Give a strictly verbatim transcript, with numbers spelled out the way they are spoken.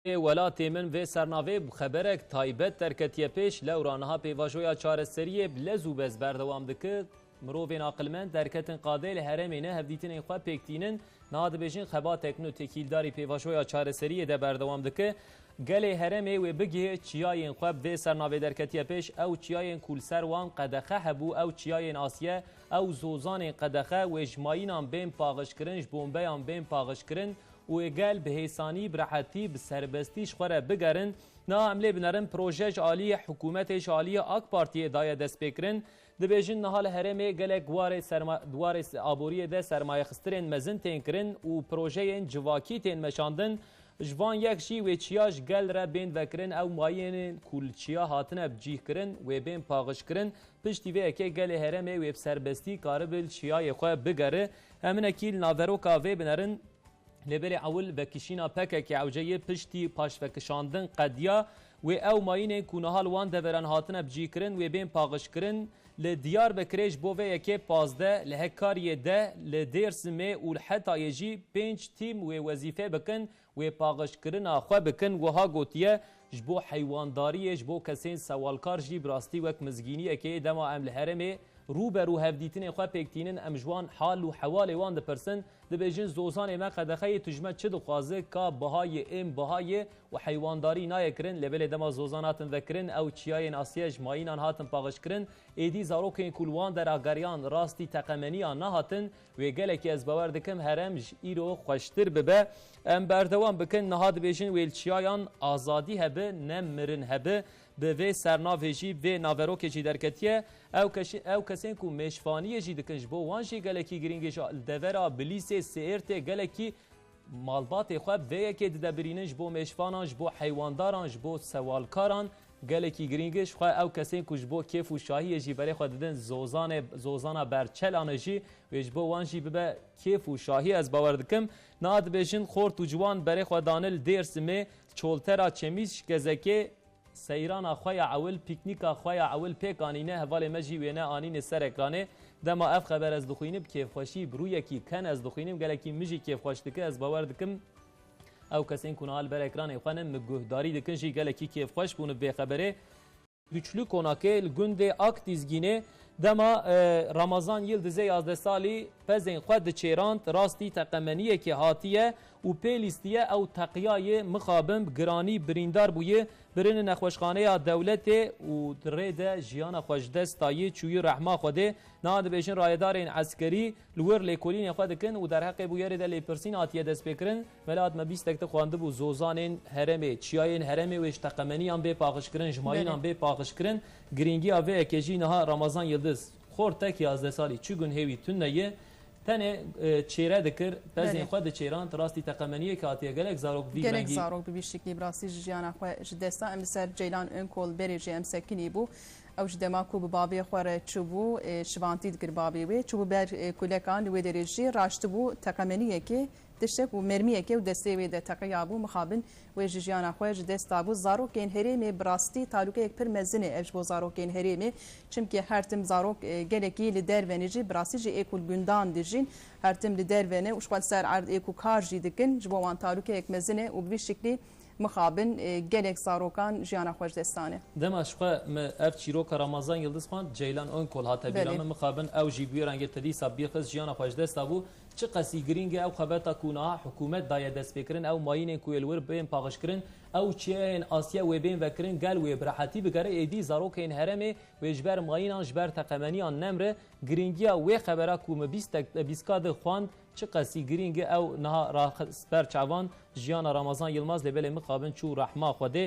Ê welatê min vê sernavê bi xeberek taybet derketiye pêş. Lewra niha pêvajoya çareseriyê bi lez û bez berdewam dike. Mirovên aqilmend derketin qadê li herêmê ne hevdîtinên xwe pêk tînin. Niha dibêjin xebatek nû têkîldarî pêvajoya çareseriyê de berdewam dike. Gelê herêmê wê bigihê çiyayên xwe bi vê sernavê derketiye pêş. Ew çiyayên ku li ser wan qedexe hebû, ew çiyayên Asiye, ew zozanên qedexe wê ji mayînan bên paxişkirin, ji bombeyan bên paxişkirin û ê gel bi hêsanî, bi rehetî, bi serbestî ji xwe re bigerin. Niha em lê binerin, proje ji aliyê hikûmetê, ji aliyê AK Partiyê daye destpêkirin. Dibêjin niha li herêmê gelek warê serma-, warê se-, aboriyê de sermayexistinên mezin tên kirin û projeyên civakî tên meşandin. Ji van yek jî wê çiya ji gel re bên vekirin, ew mayînên ku li çiya hatine bicîhkirin wê bên paxişkirin. Piştî vê yekê gelê herêmê wê bi serbestî karibe li çiyayê xwe bigere. Em hinekî li naveroka vê binerin. Lêbelê ewil vekişîna P K K ewceyê piştî paşvekişandin qediya wê ew mayînên ku niha li wan deveran hatine bicîkirin wê bên paxişkirin. Li Diyarbekirê ji bo vê yekê pazdeh, li Hekkariyê deh, li Dêrsimê û li Hetayê jî pênc tîm wê wezîfê bikin, wê paxişkirina xwe bikin. Wiha gotiye, ji bo heywandariyê, ji bo kesên sewalkar jî bi rastî wek mizgîniyekê dema em li herêmê rû be rû hevdîtinên xwe pêk tînin, em ji wan hal û hewalê wan dipirsin, dibêjin zozanê me qedexeyê, tu ji me çi dixwaze, ka biha ye, êm biha ye û heywandarî nayê kirin. Lê belê dema zozan hatin vekirin, ew çiyayên Asiye ji mayînan hatin paxişkirin, êdî zarokên ku li wan dera geriyan rastî teqemeniya nehatin. Wê gelekî ez bawer dikim herêm ji îro xweştir bibe. Em berdewam bikin, niha dibêjin wê li çiyayan azadî hebe, ne mirin hebe. Bi vê sernavê jî vê naverokê jî derketiye. Ew keşi-, ew kesên ku mêşvaniyê jî dikin, ji bo wan jî gelekî girîng e. Ji devera Bilîsê, Sêrtê gelekî malbatê xwe bi vê yekê dide birînin, ji bo mêşvanan, ji bo heywandaran, ji bo sewalkaran gelekî girîng e. Ji xwe ew kesên ku ji bo kêf û şahiyê jî berê xwe didin zozanê, zozana berçelan e jî, wê ji bo wan jî bibe kêf û şahî, ez bawer dikim. Niha dibêjin xort û ciwan berê xwe dane li Dêrsimê, Çoltera Çemîz, Şkezekê, seyrana xwe ya ewil, pîknîka xwe ya ewil pêk anîne, hevalê me jî wêne anîne ser ekranê. Dema ev xeber ez dixwînim, bi kêfxweşî, bi rûyekî ken ez dixwînim, gelekî min jî kêfxweş dike, ez bawer dikim ew kesên ku niha li ber ekranê xwe ne, min guhdarî dikin jî gelekî kêfxweş bûn bi vê xeberê. Güçlü Konakê li gundê Ak Dîzgînê dema, e, Ramazan Yildizê yazdeh salî pezên xwe diçêrand, rastî teqemeniyekê hatiye û pê lîstiye ew teqiyayê mixabin bi giranî birîndar bûye, birine nexweşxaneya dewletê û di rê de jiyana xwe ji dest dayî, çûyî rehma Xwedê. Niha dibêjin rayedarên eskerî li wir lêkolînê xwe dikin û derheqê bûyerê de lêpirsîn hatiye destpêkirin. Mela Adme bîstek de xwendibû zozanên herêmê, çiyayên herêmê wê ji teqemeniyan bê paxişkirin, ji mayînan bê paxişkirin. Girîngiya vê yekê jî niha Ramazan Yildiz, xortek yazdeh salî, çi gun hêwî tune ye. Tenê, e, çêre dikir, pezên xwe diçêrand, rastî teqemeniyek hatiye. Gelek zarok vî rengî. Gelek zarok bi vî şiklî bi rastî ji jiyana xwe ji dest da. Em li ser Ceylan Önkol berê jî em sekinî bû. Ew ji dema ku bi bavê xwe re çûbû, e, şivantî dikir bavê wê. Çûbû ber, e, kulekan, li wê derê jî raştibû teqemeniyekê, tiştek û mermiyekê û destê wê de teqiya bû. Mixabin wê ji jiyana xwe ji dest dabû. Zarokên herêmê bi rastî talûkeyek pir mezin e ev ji bo zarokên herêmê. Çimkî her tim zarok, e, gelekî li derve ne jî, bi rastî jî ê ku li gundan dijîn, her tim li derve ne û ji xwe li ser erd ê ku kar jî dikin, ji bo wan talûkeyek mezin e û bi vî şiklî mixabin, e, gelek zarokan jiyana xwe ji dest dane. Dema ji xwe me ev çîroka Ramazan Yildiz xwend, Ceylan Önkol hate bîra min, mixabin ew jî bûye rengê te dîsa bî xist, jiyana xwe ji dest dabû. Çi qasî girîng e ew xebata ku niha hikûmet daye destpêkirin, ew mayînên ku yê li wir bên paxişkirin, ew çiyayên Asya wê bên vekirin, gel wê bi rehetî bigere, êdî zarokên herêmê wê ji ber mayînan, ji ber teqemeniyan nemre. Girîngiya wê xebera ku me bîst dek-, bîstka di xwend, çi qasî girîng e, ew niha raxist ber çavan jiyana Ramazan Yilmaz, lê belê mixabin çû rehma Xwedê.